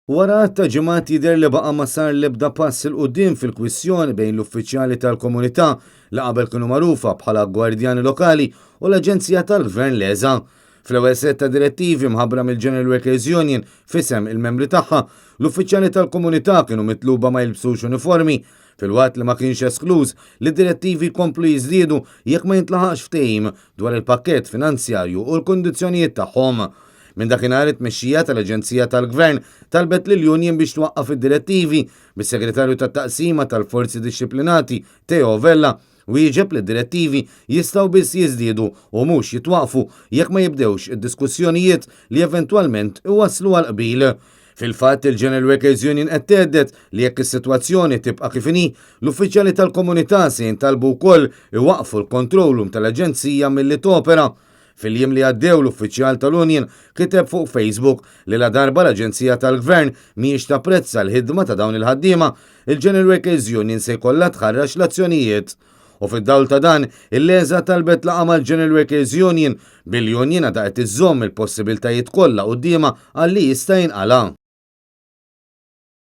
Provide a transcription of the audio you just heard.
Wara għadd ta' ġimgħat jidher li baqa' ma sar l-ebda pass 'il quddiem fil-kwistjoni bejn l-uffiċjali tal-komunità li qabel kienu magħrufa bħala gwardjani lokali u l-aġenzija tal-Gvern l-ESA. Fl-ewwel sett ta' direttivi mħabbra mill-General Workers Union f'isem il-membri tagħha, l-uffiċjali tal-komunità kienu mitluba ma jilbsux uniformi, filwaqt li ma kienx eskluż li d-direttivi jkomplu jiżdiedu jekk ma jintlaħaqx ftehim dwar il-pakkett finanzjarju u l-kundizzjonijiet tagħhom. Minn dakinhar it-tmexxija tal-Aġenzija tal-Gvern talbet lill-Union biex twaqqaf id-direttivi, bis-Segretarju tat-Taqsima tal-Forzi Dixxiplinati Theo Vella wieġeb li d-direttivi jistgħu biss jiżdiedu u mhux jitwaqqfu jekk ma jibdewx id-diskussjonijiet li eventwalment iwasslu għal qbil. Fil-fatt, il-General Workers Union qed thedded li jekk is-sitwazzjoni tibqa' kif inhi, l-uffiċjali tal-komunità se jintalbu wkoll iwaqqfu l-control room tal-Aġenzija milli topera. Fil-jiem li għaddew l-uffiċjal tal-Union kiteb fuq Facebook li ladarba l-aġenzija tal-Gvern mhijiex tapprezza l-ħidma ta' dawn il-ħaddiema, il-General Workers Union se jkollha tħarrax l-azzjonijiet. U fid-dawl ta' dan, il-LESA talbet laqgħa mal-General Workers Union, bil-union għadha qed iżżomm il-possibiltajiet kollha quddiemha għal li jista' jinqala'.